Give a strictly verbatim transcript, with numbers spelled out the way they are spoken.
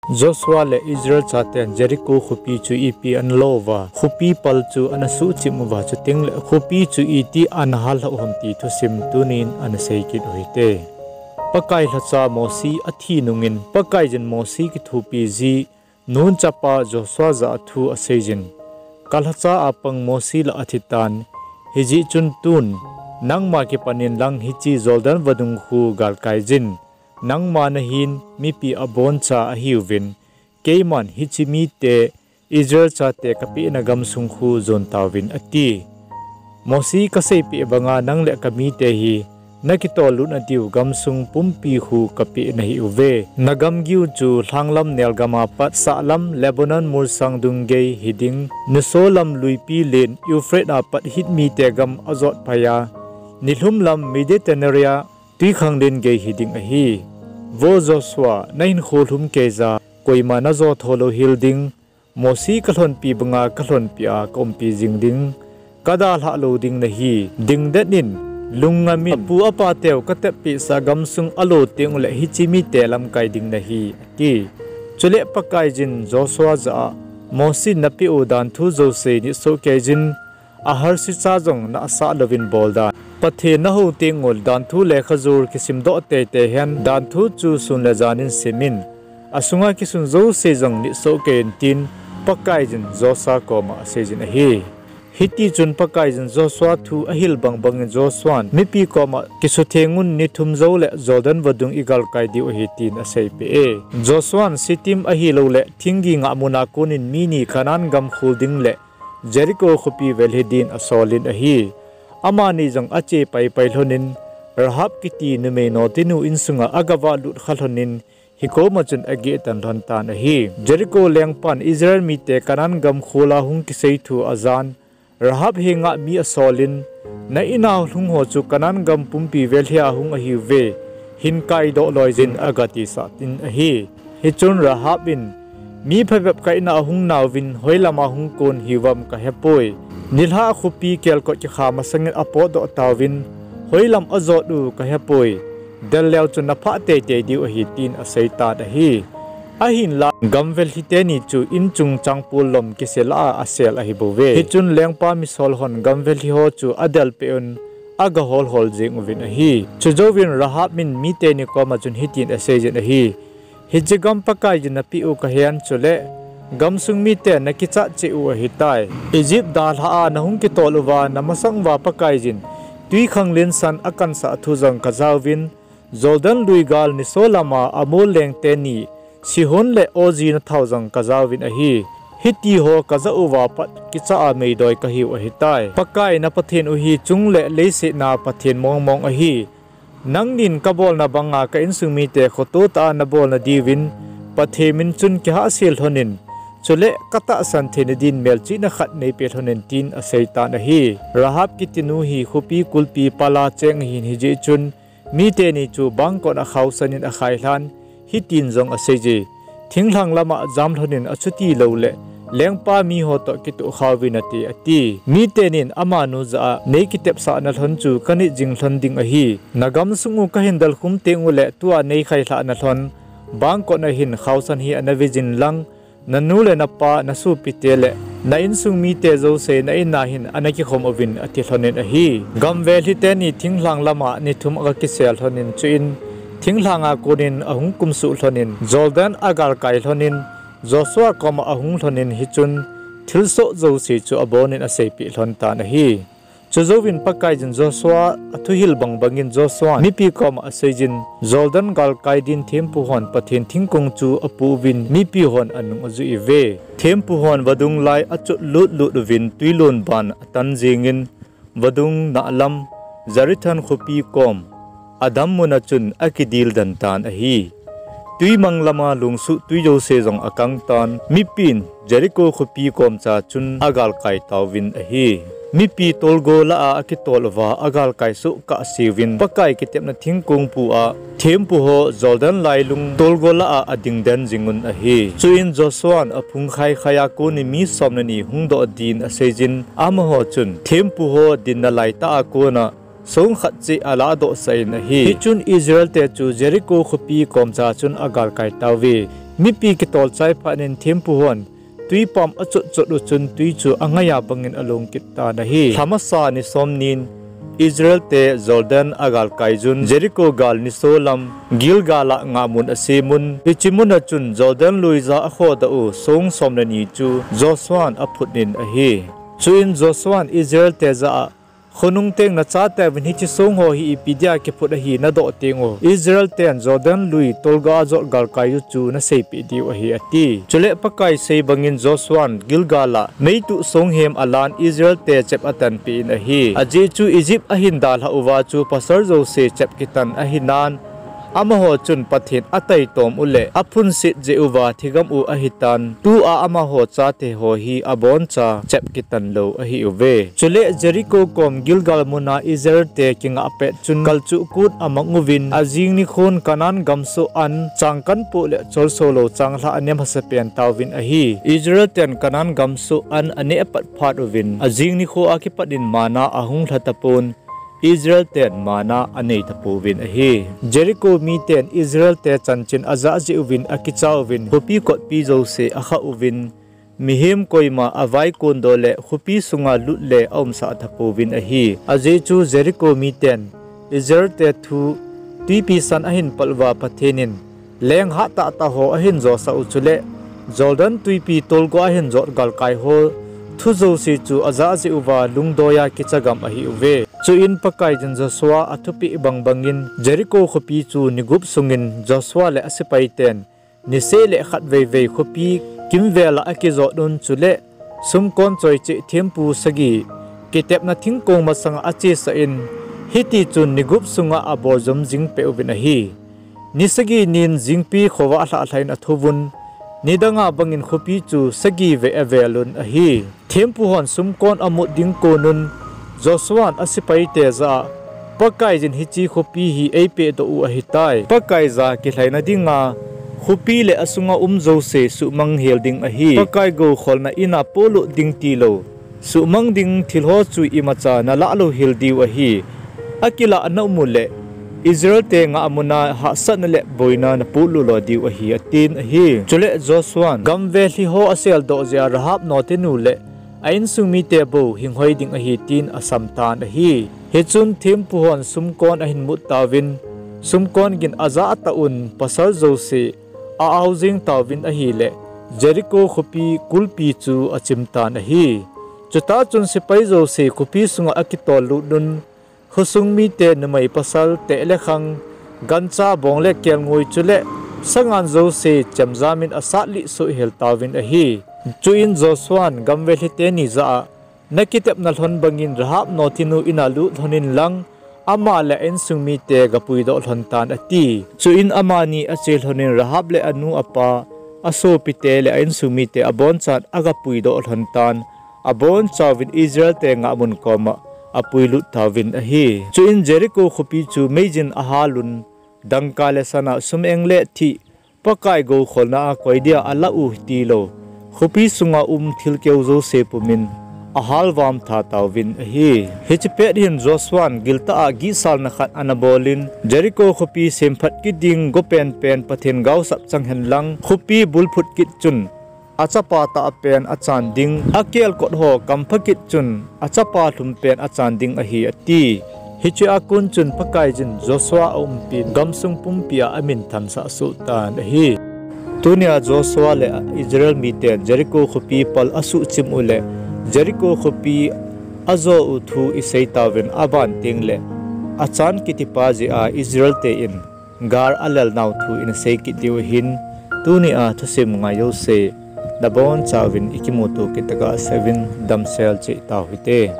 Joshua le Israel chaten Jericho khopi chu ipi ana lo uva, khopi pal chu ana suhchim uva, chuteng le khopi chu iti ana hal lhah u ham ti thusim tunin ana sei kit u hite. Pakai lhacha Mosi athi nungin, Pakaiyin Mosi kithopi ji Nun chapa Joshua jah a thu aseiyin, Ka lhacha a pang Mosi lah athi tan, hijeh chun tun, nangma kipan in lang hiche Jordan vadung khu galkai jin, nangma nahin mipi aboncha ahiuvin, keiman hiche mite Israel chate kapehna gamsung khu jon tauvin, ati. Mosi, kaseipeh banga nang le kamite hi nakitol lut nadiu gamsung pumpi khu kapeh nahiuve. Nagamgiu chu lhanglam nelgam a pat, sahlam Lebanon molsang dung gei hiding, nisolam luipi len Euphrates a pat Hit mite gam ajot phai a, nilhum lam Mediterranean twikhanglen gei hiding ahi. Vo Joshua, nahinkho lhum keija, koima najo tho louhel ding, Mosi kalhonpi banga kalhonpi a kaumpi jing ding, kadalhah lou ding nahi. Dingdet in, lungngam in, apu apateu katep pehsah gamsung alo teng uleh hiche mite lamkai ding nahi, ati. Chule Pakaiyin Joshua jah a, Mosin napeh u danthu jouse nitsoh keiyin, aharsicha jong nasah louvin bol dan, Pathen nahou teng ule danthu lekhajol kisimdoh teitei hen, danthu chu sun le jan in sim in, asunga kisun jouse jong nitsoh keiyin, tin Pakaiyin Joshua koma aseiyin ahi. Hitichun Pakaiyin Joshua thu ahil bangbangin Joshuan mipi koma, Kisutheng un, ni thum jouleh Jordan vadung igalkai diu ahi, tin aseipeh e. Joshuan Shittim ahilouleh thinggi ngahmuna konin mi ni Canaan gam khol ding le Jericho khopi vel hi din asolin ahi. Amani jong ache paipai lhonin, Rahab kiti numei notinu insunga agavalut kha lhonin, hikoma chun agehtan lhon tan ahi. Jericho lengpan Israel mite Canaan gam khola hung kiseithu ajan, Rahab henga mi asolin, Na in'a lhungho chu Canaan gam pumpi vel hia hung ahiuve, hin kaidoh loijin, agatisah in ahi. Hichun Rahab in, Mi phabep ka in'a ahung nauvin, hoilama hung kon hiuvam kahepoi. Nilhah a khopi kelkot kikha masangin apotdoh tauvin, hoilam ajot u kahepoi. Del leu chun naphah teitei diu ahi, tin aseitan ahi. Ahinla gamvelhi teni chu inchung changpol lom kise lah a asel ahibouve. Hichun lengpa misol hon gamvelhi ho chu adelpeh un, agaholhol jeng uvin ahi. Chujouvin Rahab in miteni koma chun hitin aseijin ahi, Hiche gam Pakaiyin napeh u kahen, chule gamsung miten nakichat cheh u ahitai. Egypt dalhah a nahung kitol uva namasang uva Pakaiyin twikhanglen san akansah thu jong kajauvin, Jordan lui gal nisolama Amor leng teni Sihon le Og nathao jong kajauvin ahi. Hitiho kajah uva pat kicha a meidoi kahiu ahitai. Pakai na Pathen u hi chung le leiset a Pathen mongmong ahi. Nangnin kabolna banga ka insung mite khototah a nabolna diuvin Pathen min chun kihahsel lhonin, chule katahsan theina din melchihna khat neipeh lhonin, tin aseitan ahi. Rahab kitinu hi khopi kulpi pala cheng ahin, hijeh chun miteni chu bangkot a khaosanin akhailhan, hitin jong aseije, Thinglhang lama jam lhonin achuti louleh lengpa miho toh kitohkhauvin nate, ati. Mitenin amanu jah a, Nei kitepsahna lhon chu kanit jing lhon ding ahi. Nagamsung u kahin delkhum teng uleh tua neikhailhahna lhon bangkot a hin khaosan hi ana vejin lang, nanu le napa, nasopite le na insung mite jouse na in'a hin ana kikhom uvin, ati lhonin ahi. Gamvelhi teni thinglhang lama ni thum agakisel lhonin, chuin thinglhanga konin ahung kumsuh lhonin, Jordan agalkai lhonin, Joshua koma ahung lhonin, hichun thilsoh jouse chu abonin aseipeh lhon tan ahi. Chujouvin Pakaiyin Joshua athuhil bangbangin Joshuan mipi koma aseijin, Jordan galkai din thempu hon Pathen thingkong chu apouvin mipi hon anung ajuiuve. Thempu hon vadung lai achot lutlut uvin twilon ban atan jengin, vadung nahlam Zarethan khopi kom adam muna chun akidildan tan ahi. Twimang lama lungsuh twi jouse jong akangtan, mipin Jericho khopi komcha chun agalkai tauvin ahi. Mipi tolgo lah a akitol uva agalkai soh kahseuvin, Pakai kitepna thingkong pu a thempu ho Jordan lailung tolgo lah a adingden jingun ahi. Chuin Joshuan aphung khaikhai a konin mi somleni hungdoh din aseijin, amaho chun thempu ho dinna laitah a kona songkhat cheh alahdohsah in ahi. Hichun Israelte chu Jericho khopi komcha chun agalkai tauve. Mipi kitol chai phat in thempu hon twi pam achot chot u chun twi chu angaiya bangin along kit tan ahi. Lhamasa ni som nin Israel te Jordan agalkai jun, Jericho gal niso lam Gilgal a ngahmun asemun, hiche mun a chun Jordan lui ja akhodoh u song som le ni chu Joshua'n aphut in ahi. Chuin Joshua'n Israel te jah a, Khonung teng nachateuvin hiche song ho hi ipi dia kiphut ahi nadoh teng u, Israel ten Jordan lui tolga a jot galkai u chu naseipeh diu ahi, ati. Chule Pakai sei bangin Joshua'n Gilgal a meituh song hem alan Israel te chep atanpeh in ahi. Ajeh chu Egypt ahin dalhah uva chu pasal jouse chep kitan ahinan, amaho chun Pathen ataitom u le aphunset jeh uva thigam u ahitan, tua amaho chate ho hi aboncha chep kitan lou ahiuve. Chule Jericho kom Gilgal muna Israel te kingah pet chun kalchuh kut amang uvin, ajing nikhon Canaan gamsoh an changkanpoh le cholso lou changlhah anem hasapen tauvin ahi. Israel ten Canaan gamsoh an aneh apat phat uvin, ajing nikho a kipat in manna ahung lha tapon, Israel ten manna anei tapouvin ahi. Jericho miten Israel te chanchin ajah jeh uvin akicha uvin, khopi kotpi jouse akhah uvin, mihem koima avaikondoh le khopi sunga lut le aumsah tapouvin ahi. Ajeh chu Jericho miten Israel te thu twipi san ahin pal uva Pathen in leng hahtah tah ho ahin josah u chule Jordan twipi tolga ahin jot galkai ho thu jouse chu ajah jeh uva lungdoiya kicha gam ahiuve. Chuin Pakaiyin Joshua athupeh bang bangin Jericho khopi chu nigup sungin Joshua le asepaiten niseh le khatveivei khopi kimvel a akijot un chule sumkon choicheh thempu sagi kitepna thingkong masanga achesah in, hitichun nigup sunga aboljom jing peh uvin ahi. Ni sagi nin jingpi khovah lhah lhah in athuvun, nidanga bangin khopi chu sagi vei avelun ahi. Thempu hon sumkon amut ding konun Joshua'n asepaite jah a, Pakaiyin hiche khopi hi eipehdoh u ahitai. Pakaiya kilhaina dinga khopi le asunga um jouse suhmang hel ding ahi. Pakai gou kholna ina polut ding tilou suhmang ding thilho chu imacha nalah lou hel diu ahi. Akilah naum uleh Israel te ngahmuna hahsatna le boina napolut lo diu ahi, atin ahi. Chule Joshua'n gamvelhi ho aseldoh jeh a Rahab notinu le a insung mite bou hinghoi ding ahi tin asamtan ahi. Hichun thempu hon sumkon ahin mut tauvin, sumkon gin ajah tah un pasal jouse a-ao jeng tauvin ahile, Jericho khopi kulpi chu achimtan ahi. Chutah chun sepai jouse khopi sunga akitol lut un, khosung mite numei pasal teh le khang, gancha bong le kelngoi chule sangan jouse chemjam in asat lih soh hel tauvin ahi. Chuin Joshua'n gamvelhi teni jah a, nakitepna lhon bangin Rahab notinu ina lut lhon inlang, ama le a insung mite gapuidoh lhon tan ati. Chuin amani ache lhonin Rahab le anu apa, asopite le a insung mite abonchan agapuidoh lhon tan. Abonchauvin Israel te ngahmun koma apuilut tauvin ahi. Chuin Jericho khopi chu meijin ahalun, dangka le sana sum eng le thih, Pakai gou kholna a koi dia alah u tilou, khopi sunga um thilkeu jouse pumin ahalvam tha tauvin ahi. Hiche pet hin Joshua'n giltah a gihsalna khat anabolin, Jericho khopi semphat kit ding go penpen Pathen gaosap chang henlang, khopi bulphut kit chun achapa tah pen achan ding, akelkot ho kampha kit chun achapa lhum pen achan ding ahi, ati. Hichea kon chun Pakaiyin Joshua aumpin gamsung pumpi a aminthansah soh tan ahi. Tunia Joshua le Israel miten Jericho khopi pal asuhchim uleh, Jericho khopi ajo u thu isei tauvin, aban tengleh achan kitipa jeh a Israel te in gal alelnau thu inasei kit diu ahin, tunia thusim ngai jouse nabonchauvin ikimuto kit tokah seuvin damsel cheh tau hite.